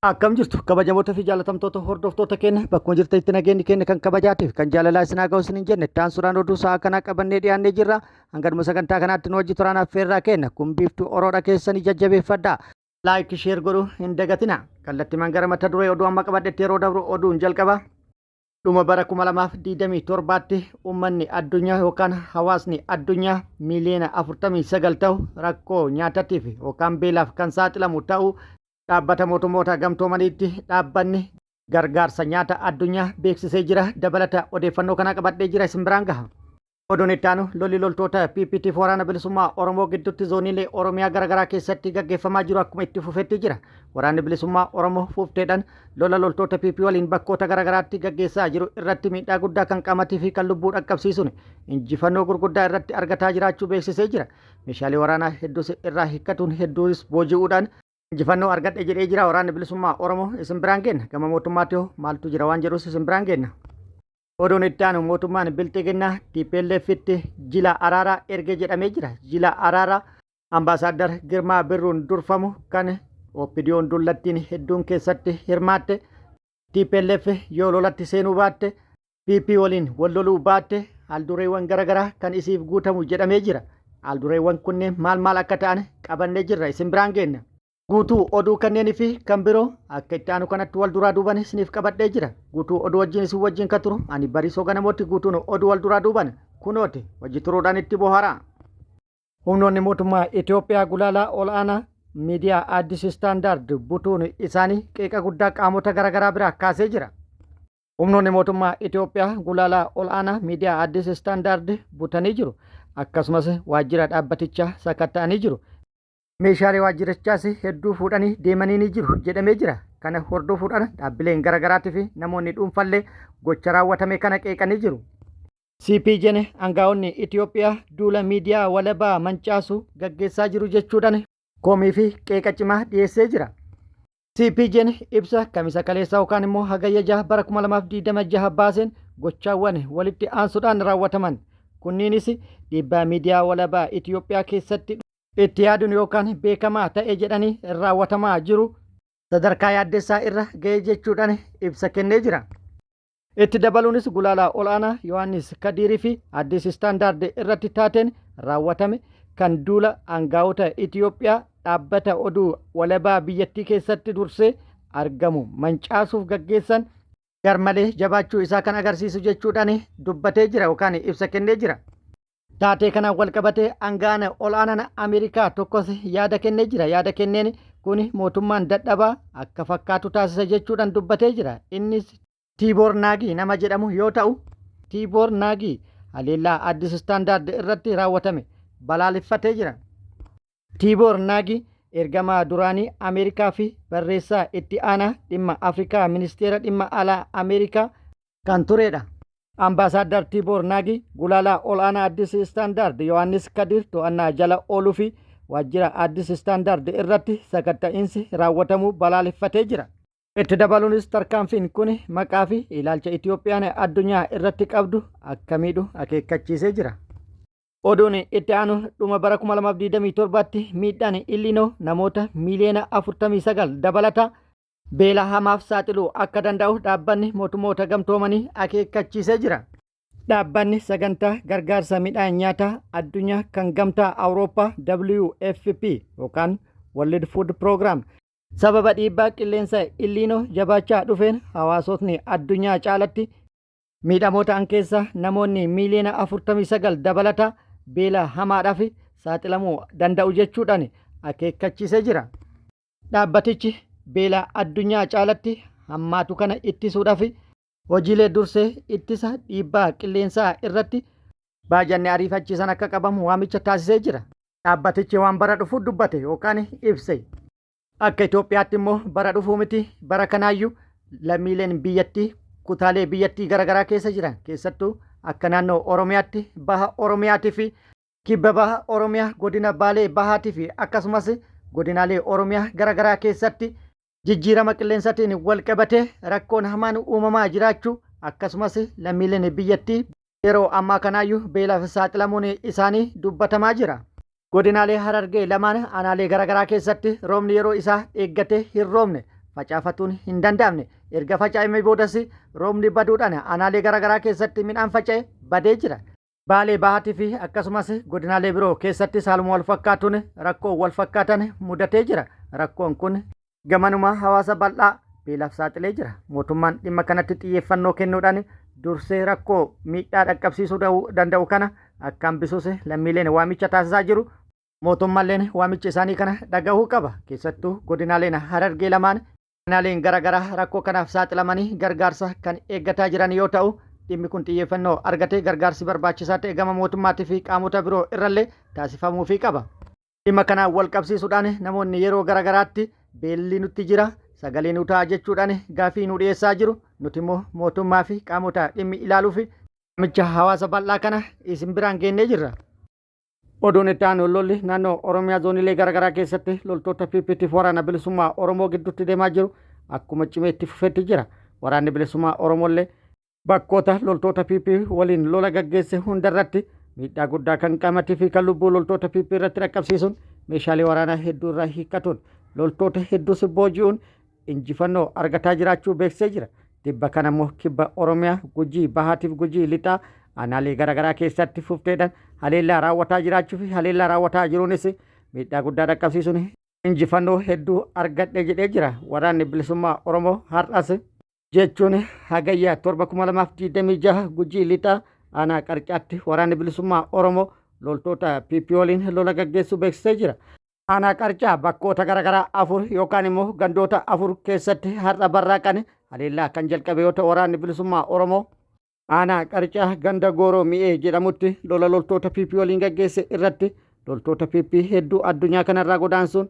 Akkam jirtu kabajamoota fi jaalatamtoota hordoftoota keenya bakkuma jirtanitti nageenyi keenya kan kabajaatiif kan jaalalaa isin haa ga'u isiniin jenne itti aansuudhaan oduu sa'a kanaa qabannee dhiyaannee jirra. Hanga dhuma sagantaa kanaatti nu wajji turaan affeerraa keenya kun biiftuu oroodha keessanii jajjabeeffadha. Laayik sheer godhuu hin dagatina. Kallattimaan gara mata duree oduu amma qabadhetti yeroo dabru oduun jalqaba. Dhuma bara 2027tti uummanni addunyaa yookaan hawaasni addunyaa miiliyoona 49 ta'u rakkoo nyaatatiif yookaan beelaaf kan saaxilamu ta'uu Dhaabbata Mootummoota Gamtoomaniitti dhaabbanni gargaarsa nyaata addunyaa beeksisee jira. Dabalata odeeffannoo kanaa qabadhee jira isin biraan gaha. Oduun itti aanu lolli loltoota PPTf waraana bilisummaa Oromoo gidduutti zooniilee Oromiyaa garaagaraa keessatti gaggeeffamaa jiru akkuma itti fufetti jira. Waraanni bilisummaa Oromoo fufteedhaan lola loltoota PP waliin bakkoota garaagaraatti gaggeessaa jiru irratti miidhaa guddaa kan qaamatii fi kan lubbuu dhaqqabsiisuun injifannoo gurguddaa irratti argataa jiraachuu beeksisee jira. Meeshaalee waraanaa hedduus irraa hiikkatuun hedduus booji'uudhaan injifannoo argadhe jedhee jira waraanni bilisummaa Oromoo isin biraan geenna. Gama mootummaatti hoo maaltu jira waan jedhus isin biraan geenna. Oduun itti aanu mootummaan Bilxiginnaa TPLFtti jila araaraa erge jedhamee jira. Jila araaraa Ambaasaaddar Girmaa Birruun durfamu kan OPDOn dullattiin hedduun keessatti hirmaatte TPLF yoo lolatti seenuu baatte PP waliin wal loluu baatte haaldureewwan garaagaraa kan isiif guutamu jedhamee jira. Haaldureewwan kunneen maal maal akka ta'an qabannee jirra isin biraan geenna. Guutuu oduu kanneenii fi kan biroo akka itti aanu kanatti wal duraa duuban isiniif qabadhee jira. Guutuu oduu wajjin isin wajjin kan turu ani Bariisoo Ganamooti guutuun oduu wal duraa duuban kunooti hojii turuudhaan itti bohaaraa. Humnoonni mootummaa Itoophiyaa gulaalaa ol'aanaa miidiyaa Addis Standard butuun isaanii qeeqa guddaa qaamota garaagaraa biraa kaasee jira. Humnoonni mootummaa Itoophiyaa gulaalaa ol'aanaa miidiyaa Addis Standard butanii jiru. Akkasumas waajjira dhaabbatichaa sakatta'anii jiru. Meeshaalee waajjirichaas hedduu fuudhanii deemanii ni jiru jedhamee jira. Kana hordofuudhaan dhaabbileen garaagaraatii fi namoonni dhuunfallee gocha raawwatame kana qeeqanii jiru. CPJn angaa'onni Itoophiyaa duula miidiyaa walabaa mancaasu gaggeessaa jiru jechuudhaan komii fi qeeqa cimaa dhiyeessee jira. CPJn ibsa Kamisa kaleessaa yookaan immoo Hagayya 6 bara 2026 baaseen gochaawwan walitti aansuudhaan raawwataman kunniinis dhiibbaa miidiyaa walabaa Itoophiyaa keessatti itti yaaduun yookaan beekamaa ta'e jedhanii raawwatamaa jiru sadarkaa yaaddessaa irra ga'e jechuudhaan ibsa kennee jira. Itti dabaluunis gulaalaa ol'aanaa Yohaannis Kadiirii fi Addis Standard irratti taateen raawwatame kan duula aangaa'ota Itiyoophiyaa dhaabbata oduu walabaa biyyattii keessatti dursee argamu mancaasuuf gaggeessan garmalee jabaachuu isaa kan agarsiisu jechuudhaan dubbatee jira yookaan ibsa kennee jira. Taatee kanaan walqabatee aanga'aan ol'aanaan Ameerikaa tokkos yaada kennee jira. Yaada kenneen kun mootummaan dadhabaa akka fakkaatu taasisa jechuudhaan dubbatee jira. Innis Tiiboor Naagii nama jedhamu yoo ta'u, Tiiboor Naagii haleellaa Addis Standard irratti raawwatame balaaleffatee jira. Tiiboor Naagii ergamaa duraanii Ameerikaa fi barreessaa itti aanaa dhimma Afrikaa Ministeera Dhimma Alaa Ameerikaa kan turedha. Ambaasaaddar Tiiboor Naagii gulaalaa ol'aanaa Addis Standard Yohaannis Kadiir to'annaa jala ooluu fi waajjira Addis Standard irratti sakatta'iinsi raawwatamuu balaaleffatee jira. Itti dabaluunis tarkaanfiin kun maqaa fi ilaalcha Itiyoophiyaan addunyaa irratti qabdu akka miidhu akeekkachiisee jira. Oduun itti aanu dhuma bara 2027tti miidhaan Illiinoo namoota miiliyoona 49 dabalata beela hamaaf saaxiluu akka danda'u dhaabbanni mootummoota gamtoomanii akeekkachiisee jira. Dhaabbanni sagantaa gargaarsa midhaan nyaataa addunyaa kan gamtaa Awurooppaa WFP yookaan World Food Program sababa dhiibbaa qilleensa Illiinoo jabaachaa dhufeen hawaasotni addunyaa caalatti miidhamoo ta'an keessaa namoonni miiliyoona 49 dabalata beela hamaadhaaf saaxilamuu danda'u jechuudhaan akeekkachiisee jira. Dhaabbatichi beela addunyaa caalatti hammaatu kana ittisuudhaaf hojiilee dursee ittisa dhiibbaa qilleensaa irratti baajanni ariifachiisan akka qabamu waamicha taasisee jira. Dhaabbatichi waan bara dhufu dubbate yookaan ibse. Akka Itoophiyaatti immoo bara dhufuu miti bara kanaayyuu lammiileen biyyattii kutaalee biyyattii garaagaraa keessa jiran keessattuu akka naannoo Oromiyaatti baha Oromiyaatii fi Kibba Baha Oromiyaa Godina Baalee Bahaatii fi akkasumas godinaalee Oromiyaa garaagaraa keessatti jijjiirama qilleensatiin walqabatee rakkoon hamaan uumamaa jiraachuu akkasumas lammiileen biyyattii yeroo ammaa kanaayyuu beelaaf saaxilamuun isaanii dubbatamaa jira. Godinaalee Harargee lamaan aanaalee garaagaraa keessatti roobni yeroo isaa eeggatee hin roobne facaafatuun hin danda'amne. Erga facaa'amee boodas roobni baduudhaan aanaalee garaagaraa keessatti midhaan faca'e badee jira. Baalee Bahaatii fi akkasumas godinaalee biroo keessattis haaluma wal fakkaatuun rakkoo wal fakkaatan mudatee jira. Rakkoon kun gamanumaa hawaasa bal'aa beelaaf saaxilee jira. Mootummaan dhimma kanatti xiyyeeffannoo kennuudhaan dursee rakkoo miidhaa dhaqqabsiisuu danda'u kana akka hambisuus lammiileen waamicha taasisaa jiru. Mootummaalleen waamicha isaanii kana dhagahuu qaba. Keessattuu godinaaleen Harargee lamaan aanaaleen garaagaraa rakkoo kanaaf saaxilamanii gargaarsa kan eeggataa jiran yoo ta'u, dhimmi kun xiyyeeffannoo argatee gargaarsi barbaachisaa ta'e gama mootummaatii fi qaamota biroo irrallee taasifamuufii qaba. Dhimma kanaan wal qabsiisuudhaan namoonni yeroo garaagaraatti beelli nutti jira, sagalee nu ta'a jechuudhaan gaafii nu dhiyeessaa jiru. Nuti immoo mootummaa fi qaamota dhimmi ilaaluuf waamicha hawaasa bal'aa kana isin biraan geennee jirra. Oduun itti aanu lolli naannoo Oromiyaa zooniilee garaagaraa keessatti loltoota PPTf waraana bilisummaa Oromoo gidduutti deemaa jiru akkuma cimee itti fufetti jira. Waraanni bilisummaa Oromoollee bakkoota loltoota PP waliin lola gaggeesse hundarratti miidhaa guddaa kan qaamatii fi kan lubbuu loltoota PP irratti dhaqqabsiisuun meeshaalee waraanaa hedduu irraa hiikkatuun loltoota hedduus booji'uun injifannoo argataa jiraachuu beeksisee jira. Tibba kana immoo kibba Oromiyaa Gujii Bahaatiif Gujii Lixaa aanaalee garaagaraa keessatti fufteedhaan haleellaa raawwataa jiraachuu fi haleellaa raawwataa jiruunis miidhaa guddaa dhaqqabsiisuun injifannoo hedduu argadhe jedhee jira. Waraanni Bilisummaa Oromoo har'as jechuun Hagayya 7, 2026 Gujii Lixaa aanaa Qarcaatti waraanni Bilisummaa Oromoo loltoota PP waliin lola gaggeessuu beeksisee jira. Aanaa Qarcaa bakkoota garaagaraa afur yookaan immoo gandoota afur keessatti har'a barraaqan haleellaa kan jalqabe yoo ta'u waraanni bilisummaa Oromoo aanaa Qarcaa ganda Gooroo Mi'ee jedhamutti lola loltoota PP waliin gaggeesse irratti loltoota PP hedduu addunyaa kanarraa godaansuun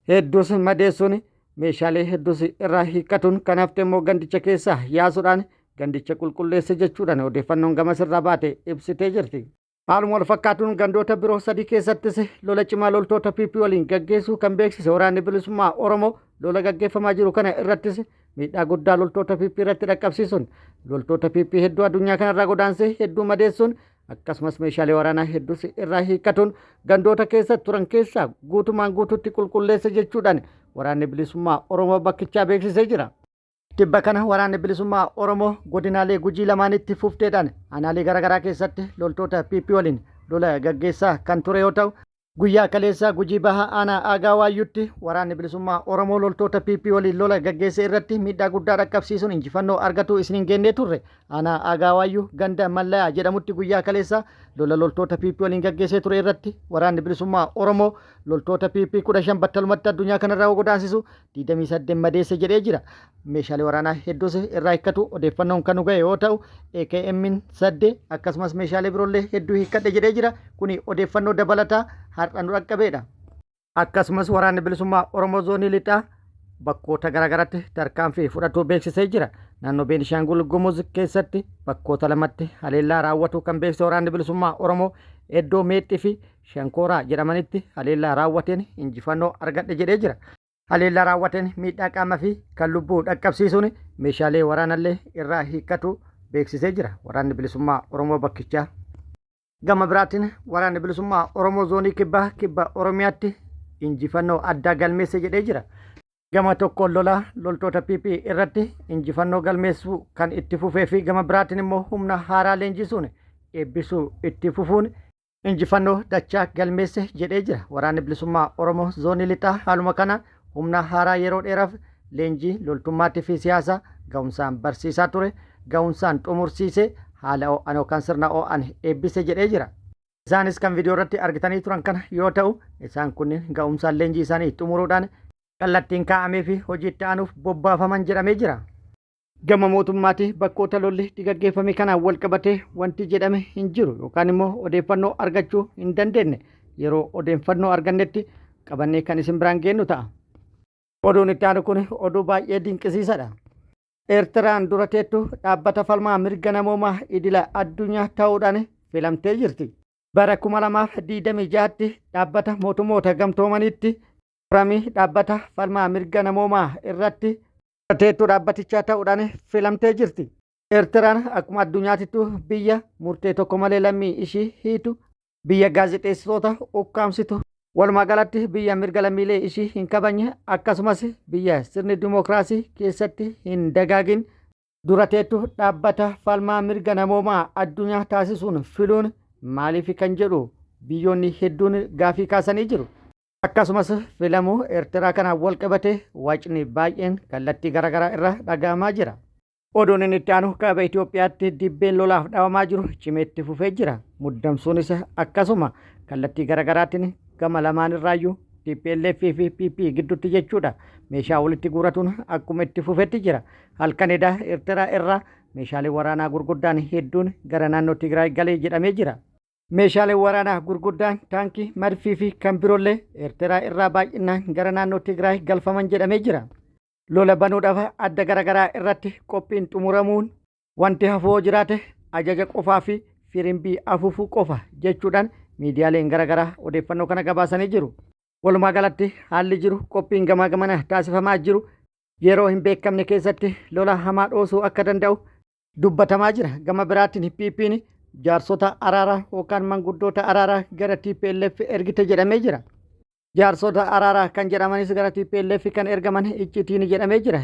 hedduus madeessuun meeshaalee hedduus irraa hiikkatuun kan hafte immoo gandicha keessaa yaasuudhaan gandicha qulqulleesse jechuudhaan odeeffannoon gamasirraa baate ibsitee jirti. Haaluma wal fakkaatuun gandoota biroo sadii keessattis lola cimaa loltoota PP waliin gaggeessuu kan beeksise waraanni bilisummaa Oromoo lola gaggeeffamaa jiru kana irrattis miidhaa guddaa loltoota PP irratti dhaqqabsiisuun loltoota PP hedduu addunyaa kanarraa godaansee hedduu madeessuun akkasumas meeshaalee waraanaa hedduus irraa hiikkatuun gandoota keessa turan keessaa guutumaan guutuutti qulqulleesse jechuudhaan waraanni bilisummaa Oromoo bakkichaa beeksisee jira. Tibba kana waraanni bilisummaa Oromoo godinaalee Gujii lamaanitti fufteedhaan aanaalee garaagaraa keessatti loltoota PP waliin lola gaggeessaa kan ture yoo ta'u, guyyaa kaleessaa Gujii Baha aanaa Aagaa Waayyuutti waraanni bilisummaa Oromoo loltoota PP waliin lola gaggeesse irratti miidhaa guddaa dhaqqabsiisuun injifannoo argatuu isiniin geennee turre. Aanaa Aagaa Waayyuu ganda Mallayaa jedhamutti guyyaa kaleessaa lola loltoota PP waliin gaggeessee ture irratti waraanni bilisummaa Oromoo loltoota PP 15 battalumatti addunyaa kanarraa godaansisu 28 madeesse jedhee jira. Meeshaalee waraanaa hedduus irraa hiikkatu odeeffannoon kan nu gahe yoo ta'u AKM'n 8 akkasumas meeshaalee biroollee hedduu hiikkadhe jedhee jira. Kuni odeeffannoo dabalataa har'a nu dhaqqabeedha. Akkasumas waraanni bilisummaa Oromoo zoonii lixaa bakkoota garaagaraatti tarkaanfii fudhatuu beeksisee jira. Naannoo Beenishaangul Gumuz keessatti bakkoota lamatti haleellaa raawwatu kan beeksise waraanni bilisummaa Oromoo iddoo Meexxii fi Shankooraa jedhamanitti haleellaa raawwateen injifannoo argadhe jedhee jira. Haleellaa raawwateen miidhaa qaama fi kan lubbuu dhaqqabsiisuun meeshaalee waraanallee irraa hiikkatu beeksisee jira. Waraanni bilisummaa Oromoo bakkichaa. Gama biraatiin waraanni bilisummaa Oromoo zoonii kibbaa kibba Oromiyaatti injifannoo addaa galmeesse jedhee jira. Gama tokkoon lola loltoota PP irratti injifannoo galmeessuu kan itti fufee fi gama biraatiin immoo humna haaraa leenjisuun eebbisuu itti fufuun injifannoo dachaa galmeesse jedhee jira. Waraanni Bilisummaa Oromoo Zoonii Lixaa haaluma kanaan humna haaraa yeroo dheeraaf leenjii loltummaatii fi siyaasaa ga'umsaan barsiisaa ture ga'umsaan xumursiisee haala ho'aan yookaan sirna ho'aan eebbise jedhee jira. Isaanis kan viidiyoo irratti argitanii turan kana yoo ta'u, isaan kunneen ga'umsaan leenjii isaanii xumuruudhaan kallattiin kaa'amee fi hojii itti aanuuf bobbaafaman jedhamee jira. Gama mootummaatii bakkoota lolli itti gaggeeffame kanaan wal qabatee wanti jedhame hin jiru yookaan immoo odeeffannoo argachuu hin dandeenye. Yeroo odeeffannoo argannetti qabannee kan isin biraan geennu ta'a. Oduun itti aanu kun oduu baay'ee dinqisiisadha. Eertiraan dura teettu dhaabbata falmaa mirga namoomaa idila addunyaa ta'uudhaan filamtee jirti. Bara 2026tti dhaabbata mootummoota gamtoomaniitti foramii dhaabbata falmaa mirga namoomaa irratti teettuu dhaabbatichaa ta'uudhaan filamtee jirti. Eertiraan akkuma addunyaatittuu biyya murtee tokko malee lammii ishii hiitu, biyya gaazexeessitoota ukkaamsitu, Walumaa galatti biyya mirga lammiilee ishii hin kabajne akkasumas biyya sirni dimookiraasii keessatti hin dagaagin dura teettu dhaabbata falmaa mirga namoomaa addunyaa taasisuun filuun maaliif kan jedhu biyyoonni hedduun gaafii kaasanii jiru. Akkasumas filamuu Eertiraa kanaan wal qabatee wacni baay'een kallattii garaagaraa irra dhaga'amaa jira. Oduun inni itti aanu kaaba Itoophiyaatti dibbeen lolaaf dhawamaa jiru cimee itti fufee jira. Muddamsuunis akkasuma kallattii garaagaraatiin gama lamaan irraayyuu TPLF fi PP gidduutti jechuudha. Meeshaa walitti guuratuun akkuma itti fufetti jira. Halkan edaa Eertiraa irraa meeshaalee waraanaa gurguddaan hedduun gara naannoo Tigraay galee jedhamee jira. Meeshaaleen waraanaa gurguddaan taankii, madfii fi kan biroollee Eertiraa irraa baay'inaan gara naannoo Tigraay galfaman jedhamee jira. Lola banuudhaaf adda garaagaraa irratti qophiin xumuramuun wanti hafoo jiraate ajaja qofaa fi firimbii afuufuu qofa jechuudhaan miidiyaaleen garaagaraa odeeffannoo kana gabaasanii jiru. Walumaa galatti haalli jiru qophiin gamaa gamana taasifamaa jiru yeroo hin beekamne keessatti lola hamaa dhoosuu akka danda'u dubbatamaa jira. Gama biraatiin PP'n jaarsota araaraa yookaan manguddoota araaraa gara TPLF ergite jedhamee jira. Jaarsota araaraa kan jedhamanis gara TPLF kan ergaman iccitiin jedhamee jira.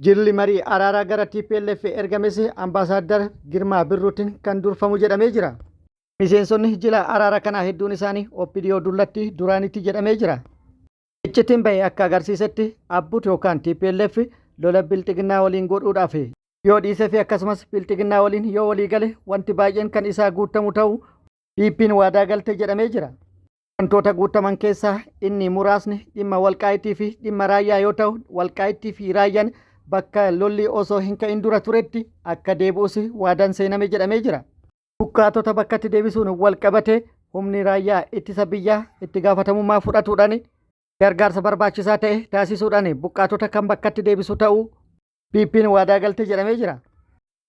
Jilli marii araaraa gara TPLF ergames Ambaasaaddar Girmaa Birruutiin kan durfamu jedhamee jira. Miseensonni jila araara kanaa hedduun isaanii OPDO dullatti duraanitti jedhamee jira. Iccitiin bahe akka agarsiisetti Abbut yookaan TPLF lola bilxiginnaa waliin godhuudhaaf yoo dhiisee fi akkasumas bilxiginnaa waliin yoo walii gale wanti baay'een kan isaa guutamu ta'u PP'n waadaa galte jedhamee jira. Wantoota guutaman keessaa inni muraasni dhimma walqaayitii fi dhimma raayyaa yoo ta'u walqaayitii fi raayyaan bakka lolli osoo hin ka'in dura turetti akka deebi'us waadaan seename jedhamee jira. Buqqaatota bakkatti deebisuun wal qabatee humni raayyaa ittisa biyyaa itti gaafatamummaa fudhatuudhaan gargaarsa barbaachisaa ta'e taasisuudhaan buqqaatota kan bakkatti deebisu ta'uu PP'n waadaa galte jedhamee jira.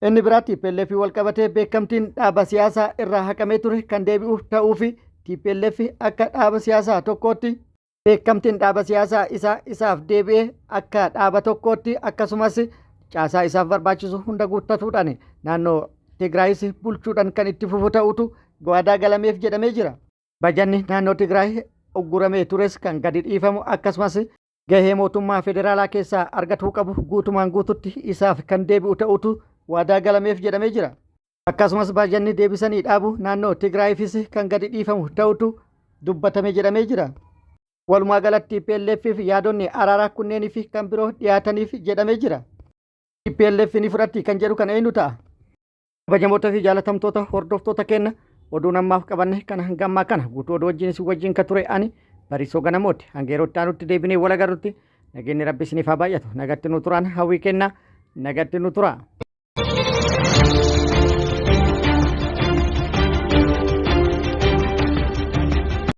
Inni biraa TPLF wal qabatee beekamtiin dhaaba siyaasaa irraa haqamee ture kan deebi'uuf ta'uu fi TPLF akka dhaaba siyaasaa tokkootti beekamtiin dhaaba siyaasaa isaa isaaf deebi'ee akka dhaaba tokkootti akkasumas caasaa isaaf barbaachisu hunda guuttatuudhaan naannoo Tigraayis bulchuudhaan kan itti fufu ta'utu waadaa galameef jedhamee jira. Bajanni naannoo Tigraay ugguramee tures kan gadi dhiifamu akkasumas gahee mootummaa federaalaa keessaa argatuu qabu guutumaan guututti isaaf kan deebi'u ta'utu waadaa galameef jedhamee jira. Akkasumas bajanni deebisanii dhaabu naannoo Tigraayifis kan gadi dhiifamu ta'utu dubbatame jedhamee jira. Walumaa galatti TPLF fi yaadonni araaraa kunneenii fi kan biroo dhiyaataniif jedhamee jira. TPLF ni fudhatti kan jedhu kan eenyu ta'a? Kabajamoota fi jaalatamtoota hordoftoota keenya oduun ammaaf qabanne kan hanga ammaa kana guutuu oduu wajjin isin wajjin ka ture ani Bariisoo Ganamooti. Hanga yeroo itti aanutti deebinee wal agarrutti nageenyi Rabbi isiniif haa baay'atu. Nagatti nu turaan hawwii kenna. Nagatti nu tura.